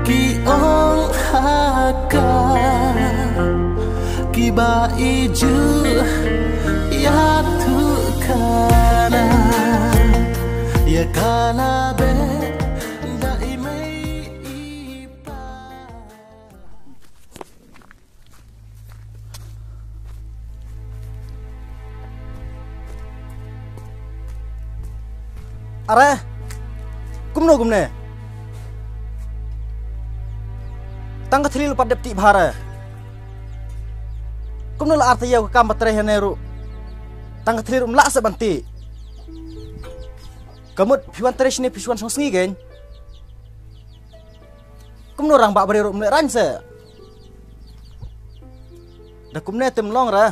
ki ong ha ka, kiba i ju ïathuh khana, ïa ka la beh da i mei i pa. Are, kumno kumne? Tang ka thylli la pat dep tih bha re. Kumno la arta ïa ka kam ba trei hane ruh? Tang ka thylli ruh ym lah seh ban tih. Ka mut phi wan trei shane phi shu wan shong sngi kein. Kumno rangbah briew ruh ym lehrain seh. Da kumne te ym long re.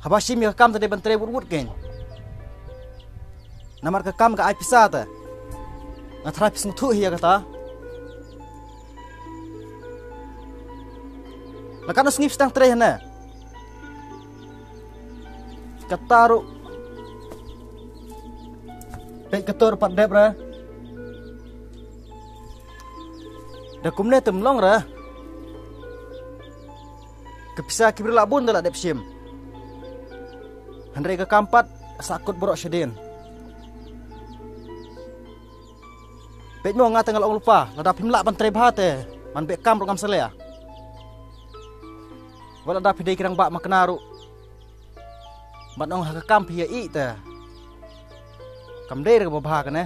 Haba shim ïa ka kam te dei ban trei wut wut kein. Namar ka kam ka ai pisa te. Nga tharai phi sngewthuh hi ïa kata. La katno sngi phi dang trei hane? Kata ruh. Peit kato ruh pat dep re. Da kumne te ym long re. Ka pisa ki briew la bun da la dep shim. Hynrei ka kam pat sa kut baroh shadien. Peit mo, nga te nga la ong lypa, lada phim lah ban trei bha te man beh kam ruh ngam sa leh. Wat lada phi dei ki rangbah makna ruh, ban ong ha ka kam phi ïa ïeit te kam dei re kaba bha kane.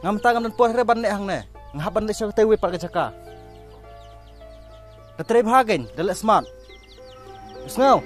Ngam tang ngam don por re ban leh hangne, nga hap ban leit sha katei wei pat ka jaka. Da trei bha kein, da leh smat. Sngew.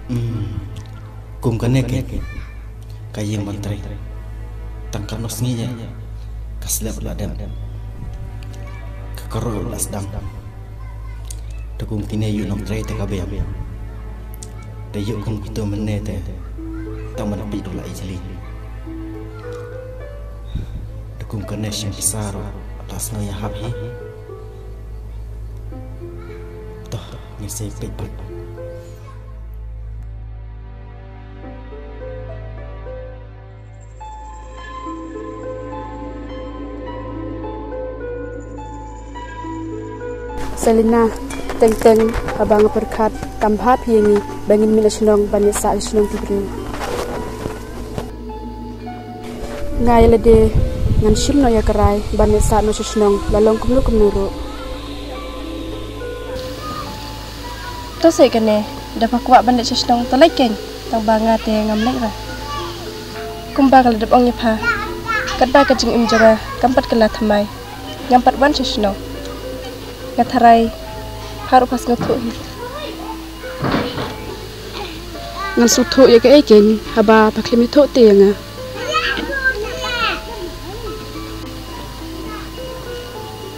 Hmm. Kum kane ke ka ïing ban trei. Tang katno sngi ïa ka slap la dem. Ka karo la sdang. Te kum kine ïu nongtrei te ka biang. Te ïu kum kito mynne te tang ban pit la ijli. Te kum kane shim pisa ruh la sngew ïa hap hi. Toh, ngi sei peit pat. Selina, teng teng haba nga pyrkhat kam bha phi ïa ngi ba ngin mih na shnong ban ïasah sha shnong ki briew. Nga ïa lade ngan shim noh ïa ka rai ban ïasah noh sha shnong la long kumno kumno ruh. To seh kane, da pha kwah ban leit sha shnong to leit keiñ, tang ba nga te ngam leit re. Kumba nga la dep ong ïa pha, katba ka jingim jong nga kam pat kylla thymmai, ngam pat wan sha shnong. Nga tharai pha ruh pha sngewthuh hi. Ngan sngewthuh ïa kaei keiñ haba pha khlem ïathuh te ïa nga.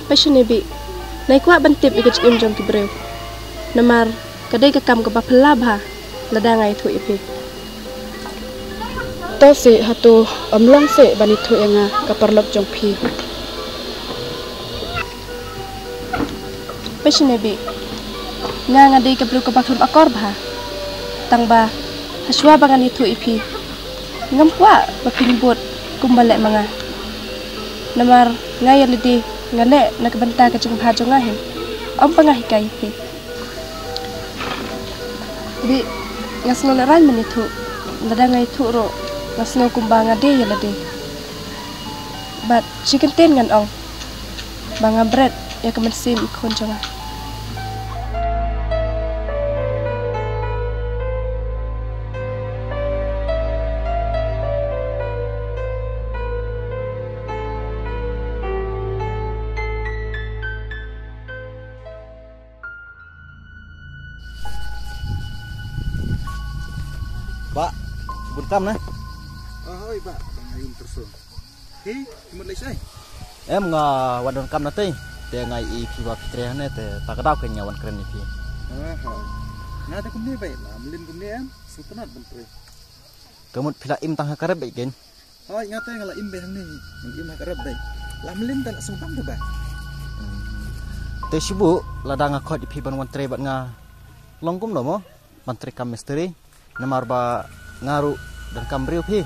Peit shane Bih, nga kwah ban tip ïa ka jingim jong ki briew. Namar ka dei ka kam kaba phylla bha lada nga ïathuh ïa phi. To seh hato ym long seh ban ïathuh ïa nga ka paralok jong phi. Peit shane Bih, nga nga dei ka briew kaba khlem akor bha. Tang ba hashwa ba ngan ïathuh ïa phi, ngam kwah ba phin bud kumba leh ma nga. Namar nga ïa lade nga leh na ka bynta ka jingbha jong nga hi, ym ba nga hikai ïa phi. Bih, nga sngew lehraiñ ban ïathuh. Lada nga ïathuh ruh nga sngew kumba nga dei ïa lade. Bad shi kyntien ngan ong ba nga bret ïa ka mynsiem i khun jong nga. Bah, bun kam na? Ah, hoi, bah, bang ayun terso. Hei, mut lei sai? Em, nga wan don kam na tei. Te nga i phi ba phi tre hane te ta ka daw ke nga wan kren ni phi. Ah, hoi. Nga te kumne bai, la mlin kumne em, sultanat ban tre. Ka mut phi la im tang ha ka rep bai ken. Hoi, nga te nga la im beh hangne. Nga im ha ka rep beh. La mlin te la sngewbang te beh. Te shu buh, lada nga khot ïa phi ban wan trei bad nga. Long kumno mo? Ban trei kam mistri. Namar ba nga ruh donkam briew phi.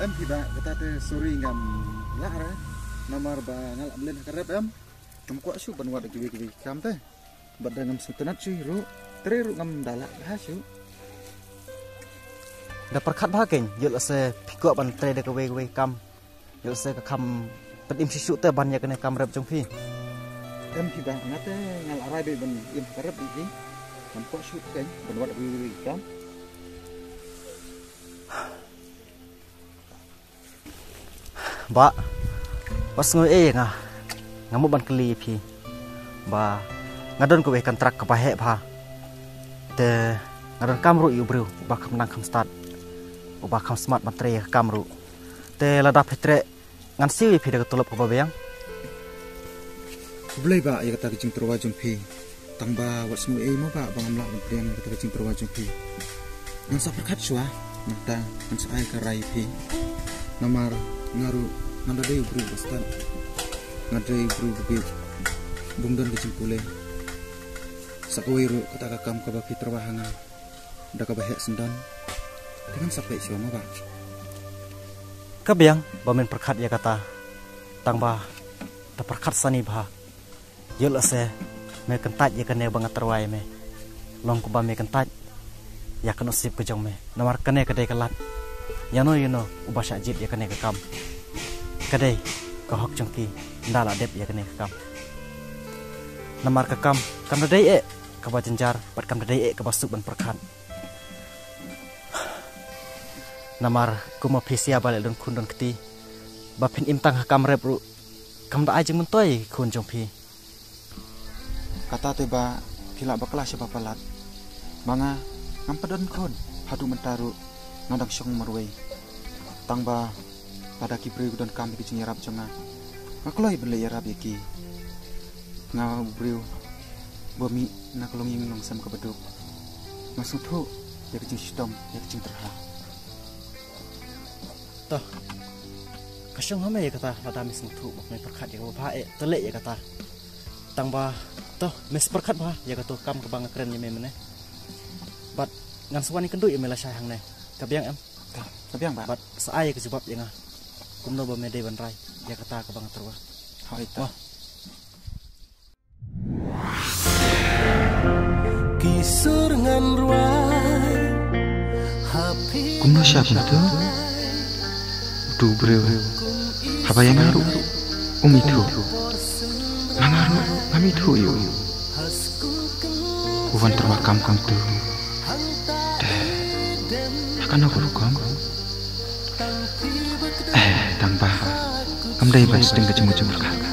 Em phi ba, kata te sorry ngam lah re. Namar ba nga la mlin ha ka rep em. Ngam kwah shuh ban wad da kiwei kiwei kam te. Bad da ngam sngewtynnat shuh ruh, trei ruh ngam da lah bha shuh. Da pyrkhat bha kein, ïoh lehse phi kwah ban trei da kawei kawei kam. Ïoh lehse ka kham pynim shisha te ban ïa kane kam rep jong phi. Em phi ba, nga te nga la rai beit ban im ka rep ïa phi. Ngam kwah shuh kein ban wad kawei kawei kam. Bah, wat sngew ei ïa nga. Nga mut ban kylli ïa phi. Ba nga don kawei ka kontrak kaba heh bha. Te nga donkam ruh ïa u briew uba kham nang kham stad, uba kham smat ban trei ïa ka kam ruh. Te lada phi treh ngan siew ïa phi da ka tulop kaba biang. Khublei bah ïa kata ka jingtyrwa jong phi. Tang ba wat sngew ei mo bah ba ngam lah ban pdiang ïa kata ka jingtyrwa jong phi. Ngan sa pyrkhat shuwa, nangta ngan sa ai ka rai ïa phi. Namar nga ruh ngam da dei u briew ba stad. Nga dei u briew ba bieit, bym don ka jingpule. Sa kawei ruh kata ka kam kaba phi tyrwa ha nga da kaba heh syndon. Te ngan sa peit shuwa mo bah. Ka biang ba men pyrkhat ïa kata. Tang ba da pyrkhat sani bha. Ïoh lehse me kyntait ïa kane ba nga tyrwa ïa me. Long kumba me kyntait ïa ka nusip ka jong me. Namar kane ka dei ka lad. Ïano ïano uba shah jied ïa kane ka kam, ka dei ka hok jong ki, ynda la dep ïa kane ka kam. Namar ka kam kam da dei eh kaba jynjar bad kam da dei eh kaba suk ban pyrkhat. Namar kumba phi sngewbha leh don khun don kti, ba phin im tang ha kam rep ruh kam da ai jingmyntoi ïa ki khun jong phi. Kata te bah phi lah bakla sha ba palat. Ba nga ngam pat don khun, haduh mynta ruh nga dang shong marwei. Tang ba lada ki briew ki donkam ïa ki jingïarap jong nga, nga kloi ban leit ïarap ïa ki. Nga u briew ba mih na ka longïing longsem kaba duk. Nga sngewthuh ïa ka jingshitom, ïa ka jingtyrha. To, ka shong ha me ïa kata, lada me sngewthuh bad me pyrkhat ïa kaba bha eh, to leh ïa kata. Tang ba, to, me sa pyrkhat bha ïa kato kam kaba nga kren ïa me mynne. Bad ngan sa wan ïakynduh ïa me lashai hangne. Ka biang em? Ka, ka biang bah. Bad sa ai ïa ka jubab ïa nga kumno ba me dei ban rai ïa kata kaba nga tyrwa. Hooid to. Mo. Sha kumta utu u briew haba ïa nga ruh um ithuh, ma nga ruh ngam ithuh ïa u. U wan tyrwa kam kumtu. Te ha kano ka rukom? Eh, tang ba ngam dei ban sdang ka jingmut jingpyrkhat.